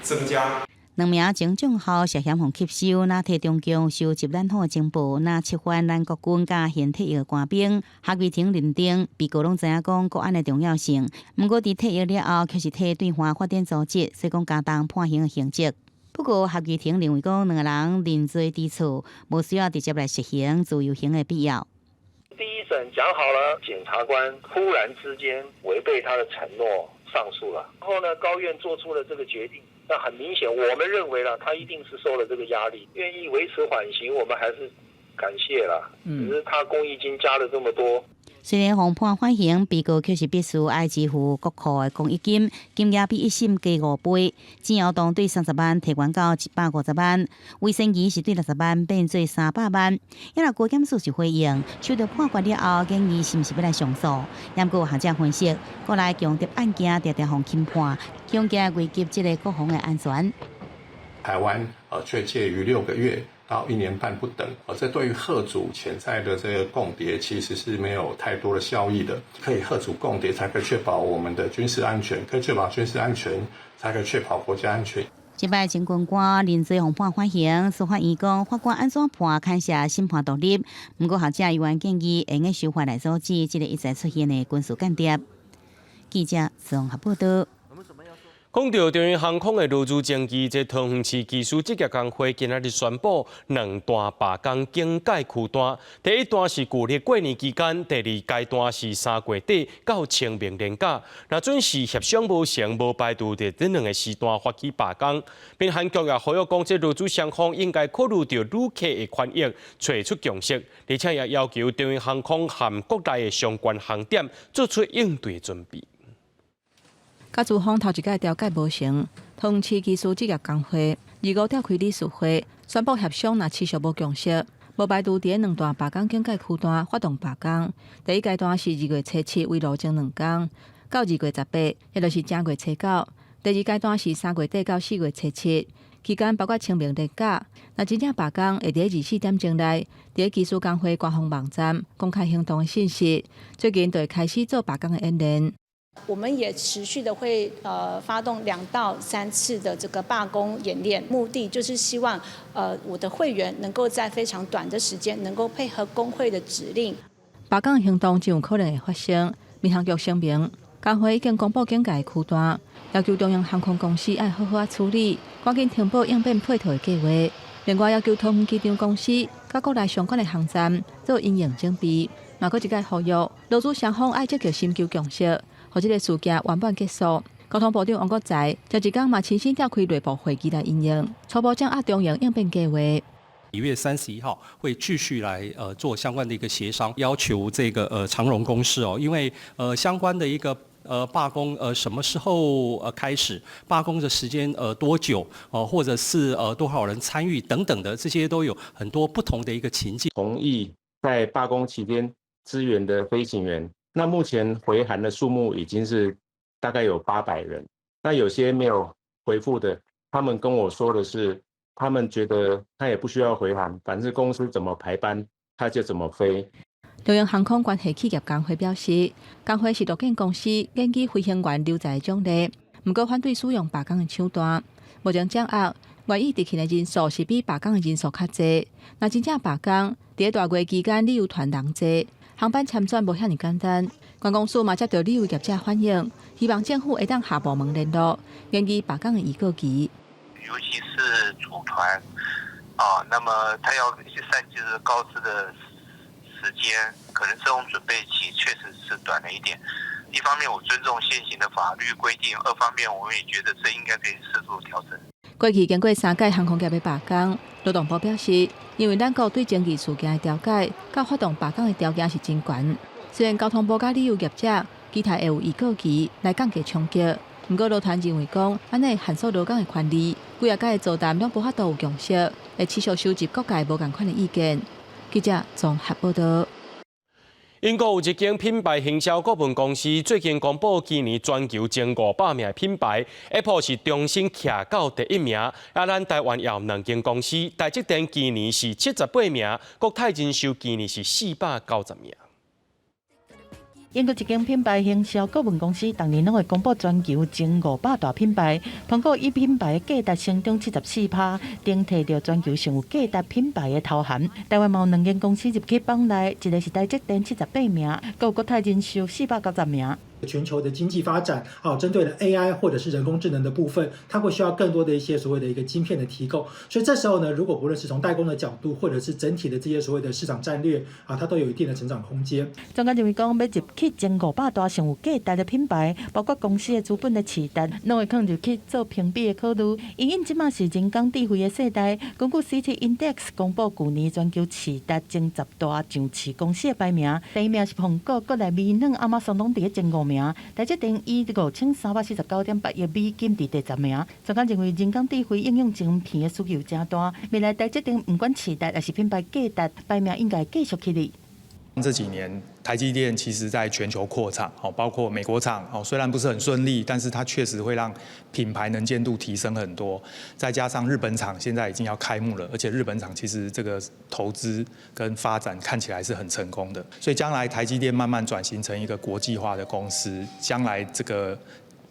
增加。兩名前將校涉嫌予吸收，若替中共收集咱方的情報，若策反咱國軍佮現退役的官兵。合議庭認定，被告攏知影講國安的重要性，毋過佇退役了後，卻是替對岸發展組織，所以講加重判刑的刑責。不過合議庭認為講兩個人認罪知錯，無需要直接來實行自由刑的必要。第一審講好了，檢察官忽然之間違背他的承諾上訴了，然後呢，高院做出了這個決定，那很明顯，我們認為啦，他一定是受了這個壓力，願意維持緩刑，我們還是感謝啦。只是他公益金加了這麼多。雖然予判緩刑，被告卻是必須愛支付國庫的公益金，金額比一審加5倍。鄭耀東對30萬提懸到150萬，魏生儀是對60萬變做300萬。也若高檢署是回應，收到判決了後，建議是毋是欲來上訴？毋過學者分析，國內共諜案件定定予輕判，恐驚危及這個國防的安全。台灣卻介於6個月到一年半不等，這對於嚇阻潛在的這個共諜其實是沒有太多的效益的。可以嚇阻共諜，才可以確保我們的軍事安全；可以確保軍事安全，才可以確保國家安全。這擺前軍官認罪予判緩刑，司法院講法官按怎判，牽涉審判獨立。毋過學者依然建議，會用修法來阻止這個一再出現的軍事間諜。記者綜合報道。講到長榮航空的勞資爭議，這桃園市機師職業工會今仔日宣布兩段罷工警戒區段。第一段是舊曆過年期間，第二階段是3月底到清明連假。若準是協商無成，無排除佇這兩个時段發起罷工。民航局也呼籲講，這勞資雙方應該考慮著旅客的權益，揣出共識，而且也要求長榮航空和國內的相關航點做出應對準備。佮資方頭一擺調解無成，桃園市機師職業工會25召開理事會，宣布協商若持續無共識，無排除佇兩段罷工警戒區段發動罷工。第一階段是2月初7為路前2工，到2月18，也就是正月初九。第二階段是3月底到4月初7，期間包括清明連假。若真正罷工，會佇24點鐘內，佇機師工會官方網站公開行動的信息。最近就會開始做罷工的演練。我們也持續的會發動2到3次的這個罷工演練，目的就是希望我的會員能夠在非常短的時間能夠配合工會的指令。罷工行動真有可能會發生。民航局聲明，工會已經公布警戒區段，要求長榮航空公司愛好好仔處理，趕緊停補應變配套的計劃。另外要求桃園機場公司佮國內相關的航站做因應準備。嘛，閣一擺呼籲勞資雙方愛積極尋求共識，予這个事件圓滿結束。交通部長王國材前一工嘛親身召開內部會議來因應，初步掌握長榮應變計劃。 1月31號會繼續來做相關的一個協商，要求這個長榮公司哦，因為相關的一個罷工什麼時候開始，罷工的時間多久哦，或者是多少人參與等等的，這些都有很多不同的一個情境。同意在罷工期間支援的飛行員，那目前回函的數目已經是大概有800人，那有些沒有回覆的，他們跟我說的是，他們覺得他也不需要回函，反正公司怎麼排班，他就怎麼飛。長榮航空關係企業工會表示，工會是樂見公司研究飛行員留才的獎勵，毋過反對使用罷工的手段。目前掌握願意離去的人數是比罷工的人數較濟。若真正罷工，佇大月期間旅遊團人濟，航班簽轉無遐爾簡單。觀光署嘛接到旅遊業者反映，希望政府會當和部門聯絡，研究罷工的預告期。尤其是組團啊，那麼他要擅自告知的時間，可能這種準備期確實是短了一點。一方面我尊重現行的法律規定，二方面我們也覺得這應該可以適度調整。過去經過三屆航空業的罷工，勞動部表示，因為咱國對爭議事件的調解，佮發動罷工的條件是真懸。雖然交通部佮旅遊業者期待會有預告期來降低衝擊，毋過勞團認為講，按呢限縮勞工的權利，幾仔屆的座談攏無法度有共識，會持續收集各界無仝款的意見。記者綜合報道。英國有一間品牌行銷顧問公司最近公布今年全球前500名的品牌，Apple 是重新徛到第一名。啊，咱台灣也有兩間公司，台積電今年是78名，國泰人壽今年是490名。英國一間品牌行銷顧問公司，逐年攏會公布全球前500大品牌，蘋果以品牌價值成長74%，頂提著全球上有價值品牌的頭銜。台灣嘛有兩間公司入去榜內，一个是台積電78名，閣有國泰人壽490名。全球的經濟發展，啊，針對了 AI 或者是人工智能的部分，它會需要更多的一些所謂的一個晶片的提供。所以這時候呢，如果不論是從代工的角度，或者是整體的這些所謂的市場戰略，啊，它都有一定的成長空間。專家認為講，欲入去前500大上有價值的品牌，包括公司的資本的市值，攏會放入去做評比的考慮。因應這馬是人工智慧的世代，根據 City Index 公布舊年全球市值前10大上市公司的排名，第一名是蘋果，閣來微軟、亞馬遜攏佇咧前五名。台積電以5349.8億美金佇第10名。專家認為人工智慧應用晶片的需求誠大，未來台積電毋管市值抑是品牌價值排名應該繼續起哩。這幾年，台積電其實在全球擴廠，包括美國廠，雖然不是很順利，但是它確實會讓品牌能見度提升很多。再加上日本廠現在已經要開幕了，而且日本廠其實這個投資跟發展看起來是很成功的，所以將來台積電慢慢轉型成一個國際化的公司，將來這個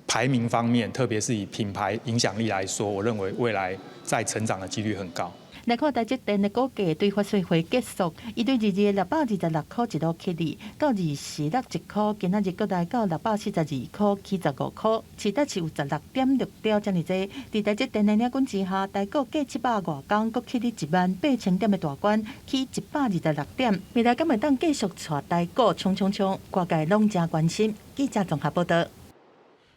排名方面，特別是以品牌影響力來說，我認為未來再成長的幾率很高。來看台積電的股價對法說會結束，伊對22日626塊一路起哩，到24.61塊，今仔日閣來到642塊起15塊，市值是有16.6兆遮爾濟。佇台積電的領軍之下，台股過700外工，閣起佇1萬8千點的大關，起126點。未來敢會當繼續帶台股衝衝衝，外界攏誠關心。記者綜合報導。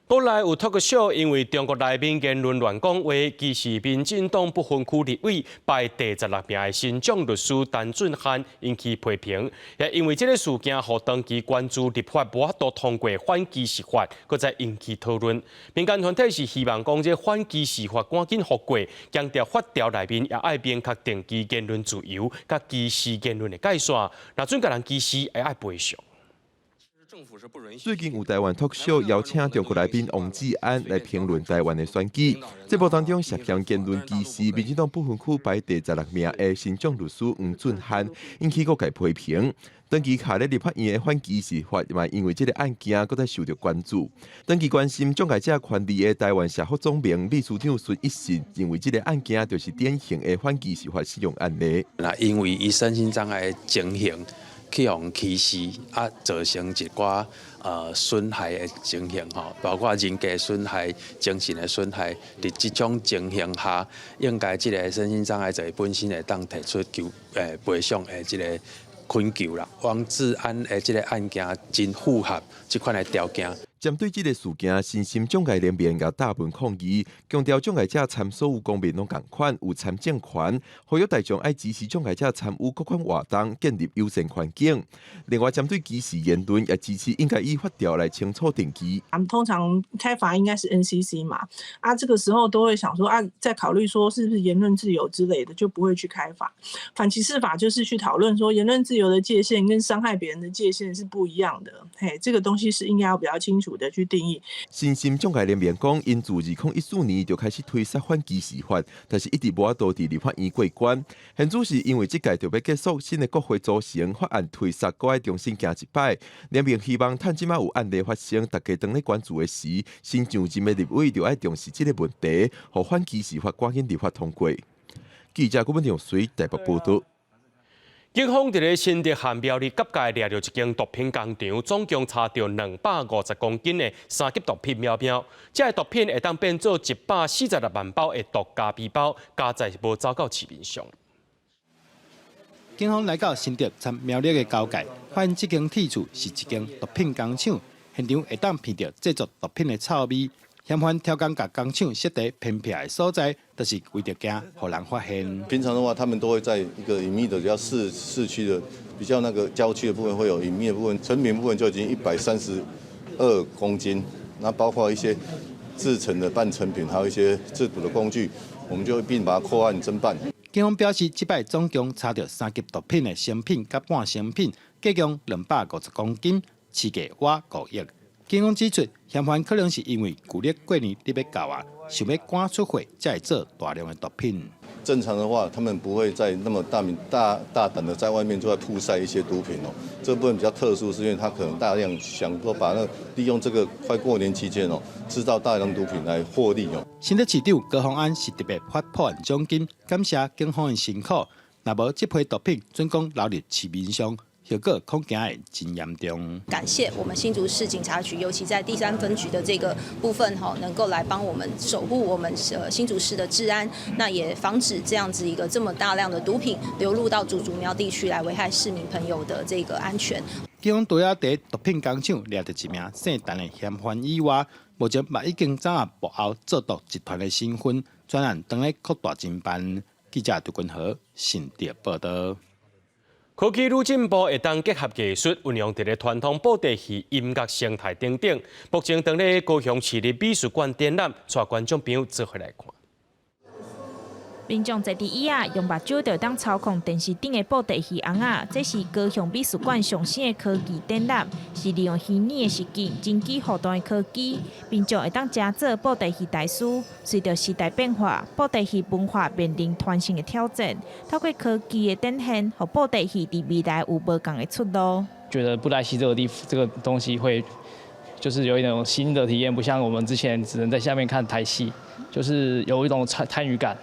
國內有脫口秀，因為中國來賓言論亂講話，支持民進黨不分區立委排第16名的新創律師陳俊翰引起批評。也因為這个事件，予長期關注立法無法度通過反歧視法，閣再引起討論。民間團體是希望講，這反歧視法趕緊予過，強調法條內面也愛明確定義言論自由佮歧視言論的界線，若準共人歧視，會愛賠償。最近有台灣 talk show 邀請中國來賓王志安來評論台灣的選舉，節目當中涉嫌言論歧視，民進黨不分區排第16名的新創律師黃俊翰引起各界批評。長期卡咧立法院的反歧視法，嘛因為這个案件，閣再受著關注。長期關心障礙者權利的台灣社福總盟秘書長孫一信認為，這个案件就是典型的反歧視法適用案例。那因為伊身心障礙的情形，去予歧視啊，造成一寡損害的情形吼，包括人格損害、精神的損害。佇這種情形下，應該這个身心障礙者本身會當提出求賠償的這个懇求啦。王志安的這个案件真符合這款的條件。針對這个事件，身心障礙聯盟也貼文抗議，強調障礙者參所有公民攏仝款，有參政權，呼籲大眾愛支持障礙者參與各款活動，建立友善環境。另外，針對歧視言論，也支持應該以法條來清楚定義。他們通常開罰應該是 NCC 嘛，啊，這個時候都會想說啊，在考慮說是不是言論自由之類的，就不會去開罰。反歧視法就是去討論說言論自由的界限跟傷害別人的界限是不一樣的，嘿，這個東西是應該要比較清楚的去定義。身心障礙聯盟講，𪜶自2014年就開始推捒反歧視法，但是一直無法度佇立法院過關。現主是因為這屆就欲結束，新的國會組成，法案推捒閣愛重新行一擺。聯盟希望趁這馬有案例發生，大家當咧關注的時，新上任的立委就愛重視這个問題，予反歧視法趕緊立法通過。記者郭文榮隨台北報導。警方佇咧新竹縣苗栗結界掠著一間毒品工廠，總共查著250公斤的三級毒品苗苗。這个毒品會當變做146萬包的毒咖啡包，佳在是無走到市面上。警方來到新竹參苗栗的交界，發現這間鐵厝是一間毒品工廠，現場會當聞著製作毒品的臭味。嫌犯刁工共工廠設佇偏僻的所在，就是為著驚予人發現。平常的話，他們都會在一個隱秘的比較市區的比較那個郊區的部分，會有隱秘的部分，成品部分就已經132公斤，那包括一些製成的半成品，還有一些製毒的工具，我們就一併把它扣案偵辦。警方表示，這擺總共查著三級毒品的成品佮半成品，計共250公斤，市價倚5億。警方指出，嫌犯可能是因為舊曆過年欲到啊，想欲趕出貨，才會做大量的毒品。正常的話，他們不會在那麼大明大大膽的在外面就在曝曬一些毒品哦。這部分比較特殊，是因為他可能大量想說把那利用這個快過年期間哦，製造大量毒品來獲利哦。新竹市長高虹安是特別發破案獎金，感謝警方的辛苦。若無這批毒品，準講流入市面上，後果恐驚會真嚴重。感謝我們新竹市警察局，尤其在第三分局的這個部分，吼，能夠來幫我們守護我們新竹市的治安，那也防止這樣子一個這麼大量的毒品流入到竹竹苗地區來危害市民朋友的這個安全。警方拄仔佇毒品工廠掠著一名姓陳的嫌犯以外，目前嘛已經掌握幕後製毒集團的身份，專案當咧擴大偵辦。記者杜君和新竹報道。科技愈進步，會當結合藝術，運用佇咧傳統布袋戲音樂生態等等。目前當咧高雄市立美術館展覽，帶觀眾朋友做伙來看。民眾坐佇椅仔，用目睭就當操控電視頂的布袋戲尪仔。這是高雄美術館上新的科技展覽，是利用虛擬的實境、人機互動的科技，民眾會當成做布袋戲大師。隨著時代變化，布袋戲文化面臨傳承的挑戰。透過科技的展現，予布袋戲佇未來有無仝的出路。覺得布袋戲這個地這個東西會，就是有一種新的體驗，不像我們之前只能在下面看台戲，就是有一種參與感。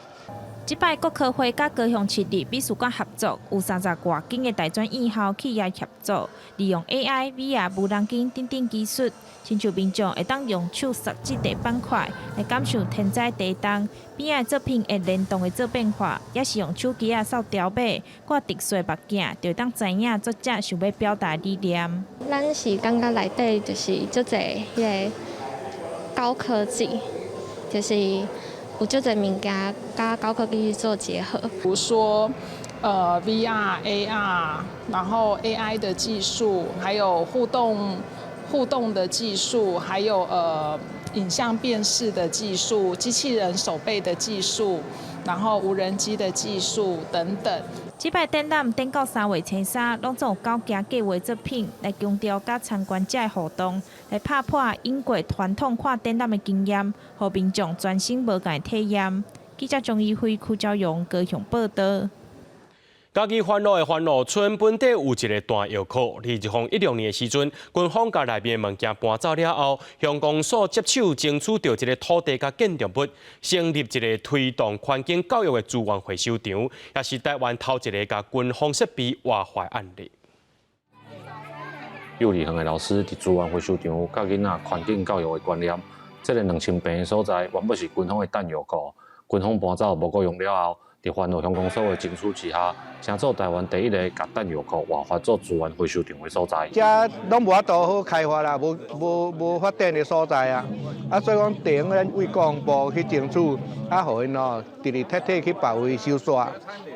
這擺國科會佮高雄市立美術館合作，有三十外間的大專院校企業協助，利用 AI、VR、無人機等等技術，親像民眾會當用手觸這塊板塊來感受天災地動，邊仔作品會聯動的做變化，抑是用手機仔掃條碼，掛特殊目鏡，就會當知影作者想欲表達理念。咱是感覺內底就是足濟彼個高科技，就是有足濟物件佮高科技去做結合。比如說，VR、AR，然後 AI 的技術，還有互動的技術，還有影像辨識的技術、機器人手臂的技術，然後無人機的技術等等。這擺展覽展到3月初3，攏總有九件計畫作品來強調佮參觀者的互動，來拍破英國傳統看展覽的經驗，予民眾全新無仝的體驗。記者張怡輝、柯昭榮高雄報道。嘉義番路的番路村本底有一个彈藥庫，佇2016年的時陣，軍方共內面的物件搬走了後，鄉公所接手爭取著這个土地佮建築物，成立一个推動環境教育的資源回收場，也是台灣頭一个共軍方設備活化案例。幼兒園的老師佇資源回收場教囡仔環境教育的觀念。這个2000坪的所在，原本是軍方的彈藥庫，軍方搬走無閣用了後，佇番路鄉公所的爭取之下，成做台灣第一个共彈藥庫活化做資源回收場的所在。遮攏無法度好開發啦，無發展的所在啊。啊，所以講地方咱為國防部去爭取，啊，予𪜶哦，直直徹底去別位收煞。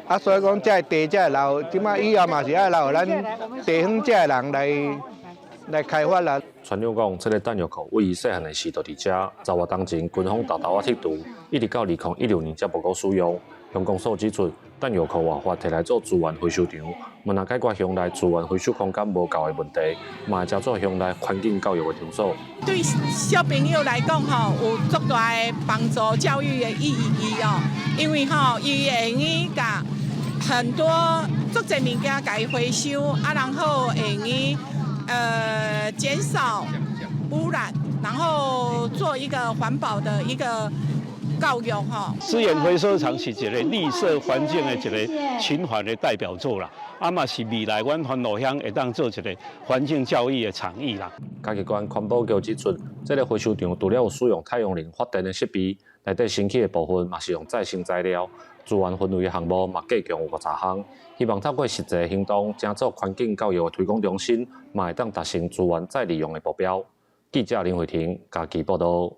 啊，所以講這个地這个留，這擺以後嘛是愛留予咱地方這个人來開發啦。傳長講，這个彈藥庫位於細漢的時就佇遮，十外冬前軍方沓沓仔剔除，一直到2016年才無閣使用。鄉公所指出，彈藥庫活化提來做資源回收場，毋但解決鄉內資源回收空間無夠的問題，嘛會成做鄉內環境教育的場所。對小朋友來講，吼，有足大的幫助教育的意義哦。因為吼，伊會用共很多足濟物件共伊回收，啊，然後會用減少污染，然後做一個環保的一個教育吼。資源回收場是一个綠色環境的一个循環的代表作啦，啊嘛是未來阮番路鄉會當做一个環境教育的場域啦。嘉義縣環保局指出，這个回收場除了有使用太陽能發電的設備，內底新起的部分嘛是用再生材料，資源分類的項目嘛加強有50項，希望透過實際行動，成做環境教育的推廣中心，嘛會當達成資源再利用的目標。記者林慧婷嘉義報道。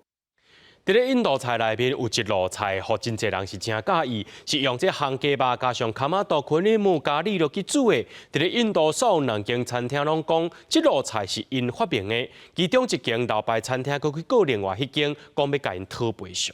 佇咧印度菜內面有一道菜，予真濟人是誠佮意，是用這烘雞肉加上卡瑪多、克里姆、咖喱落去煮的。佇咧印度所有兩間餐廳攏講，這道菜是𪜶發明的。其中一間老牌餐廳閣去告另外彼間，講欲共𪜶討賠償。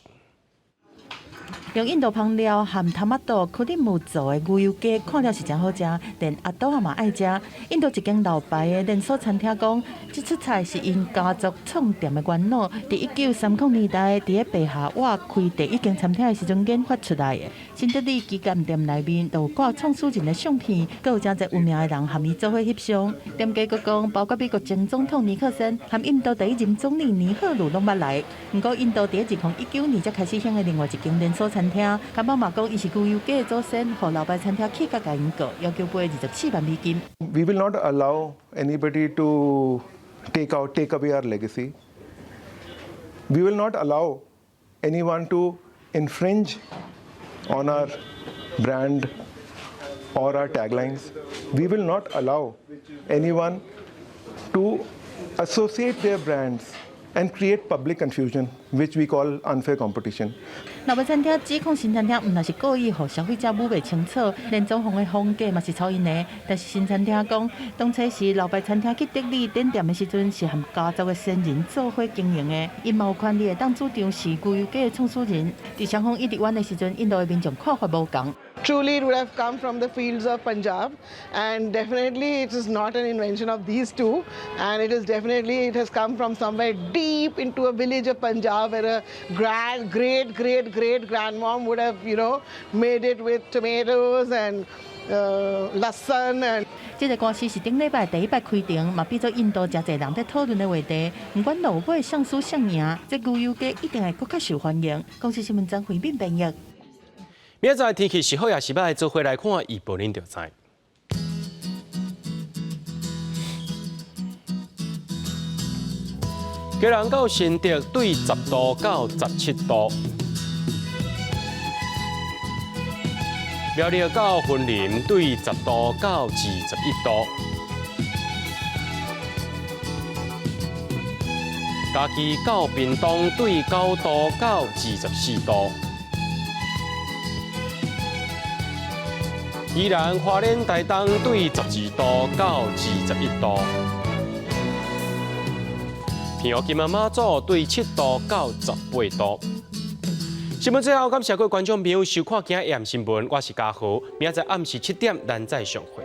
用印度香料含頭瑪多、克里姆做的牛油雞，看了是誠好食，連阿豆仔嘛愛食。印度一間老牌的連鎖餐廳講，這出菜是𪜶家族創店的元老，佇1930年代佇咧白下瓦開第一間餐廳的時陣研發出來的。新德里旗艦店內面都有掛創始人的相片，閣有誠濟有名的人和伊做伙翕相。店家閣講，包括美國前總統尼克森和印度第一任總理尼赫魯攏捌來。毋過，印度佇咧2019年才開始興的另外一間連鎖餐餐廳。卡寶嘛講，伊是牛油雞的祖先，予老牌餐廳去共𪜶告，要求賠24萬美金。 We will not allow anybody to take away our legacy. We will not allow anyone to infringe on our brand or our taglines. We will not allow anyone to associate their brands and create public confusion, which we call unfair competition. 老牌餐廳指控新餐廳毋但是故意予消費者摸袂清楚，連裝潢的風格嘛是抄𪜶的。但是新餐廳講，當初時老牌餐廳去德里展店的時陣，是和家族的先人做伙經營的，𪜶嘛有權利會當主張是牛油雞的創始人。佇雙方一直冤的時陣，印度的民眾看法無仝。 Truly, it would have come from the fields of Punjab, and definitely it is not an invention of these two, and it is definitely it has come from somewhere deep into a village of Punjab where a grand, great, great, great grandmom would have made it with tomatoes and लहसुन and 這个官司是頂禮拜第一擺開庭，嘛變做印度誠濟人佇討論的話題。毋管落尾誰輸誰贏，這牛油雞一定會閣較受歡迎。公視新聞張惠敏編譯。明仔載天氣是好抑是䆀，做伙來看預報恁就知。基隆到新竹對10度到17度，苗栗到雲林對10度到21度，嘉義到屏東對9度到24度。宜蘭花蓮台東對12度到21度，澎湖金門馬祖對7度到18度。新聞最後，感謝各位觀眾朋友收看今日新聞，我是嘉豪，明仔載暗時7點，咱再相會。